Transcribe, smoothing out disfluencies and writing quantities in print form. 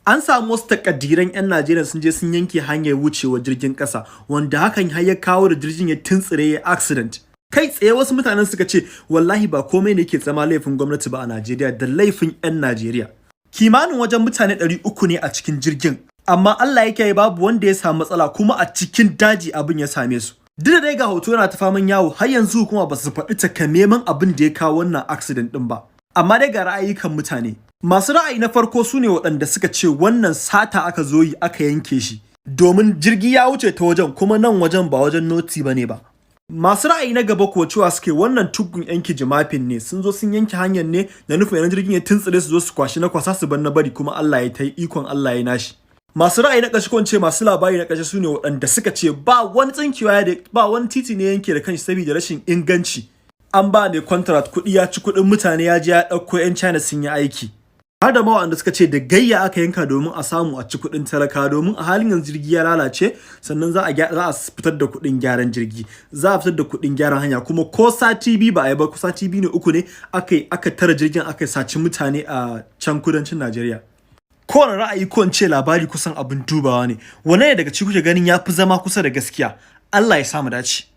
An samu wasu takaddiran 'yan Najeriya sun je sun yanke hanyar wucewa jirgin ƙasa, wanda hakan har ya kawo da jirgin ya tuntsire, ya accident. Kai tsaye wasu mutanen suka ce wallahi ba komai ne ke zama laifin gwamnati ba a Najeriya, da laifin 'yan Najeriya. Kimanin wajen mutane 300 ne a cikin jirgin, amma Allah yake yi babu wanda ya samu matsala, kuma a cikin daji abin ya same su. Duk da dai ga hoto yana ta faman yawo, har yanzu kuma ba su faɗi takamaiman abin da ya kawo wannan accident ɗin ba. Amma dai ga ra'ayikan mutane. Masu ra'ayi na farko su ne waɗanda suka ce wannan sata aka zo yi aka yanke shi, domin jirgi ya wuce ta wajen, kuma nan wajen ba wajen noti ba ne ba. Masu ra'ayi na gaba kuwa cewa suke wannan tuggun yanki jimafin ne, sun zo sun yanke hanyar ne da nufin idan jirgin ya tuntsire su zo su kwashi na kwasa su bar na bari, kuma Allah ya ta ikon Allah ya nashi. Masu ra'ayi na ƙarshe, ko ce masu labari na ƙarshe, su ne waɗanda suka ce ba wani tsinkewa da ba wani titi ne yanke da kanshi, saboda rashin inganci. An ba mai contract kuɗi, ya ci kuɗin mutane, ya je ya ɗauko 'yan China sun yi aiki. Har da ma waɗanda suka ce da gayya aka yanka domin a samu a ci kuɗin talaka, domin a halin yanzu jirgi ya lalace, sannan za a fitar da kuɗin gyaran jirgi, za a fitar da kuɗin gyaran hanya, kuma ko sati 2 ba a yi ba, ko sati 2 ne 3 ne aka yi aka tara jirgin aka saci mutane a can kudancin Najeriya. Kowane ra'ayi ko in ce labari kusan abin dubawa ne. Wane ne daga ciki kuke ganin ya fi zama kusa da gaskiya? Allah ya samu dace.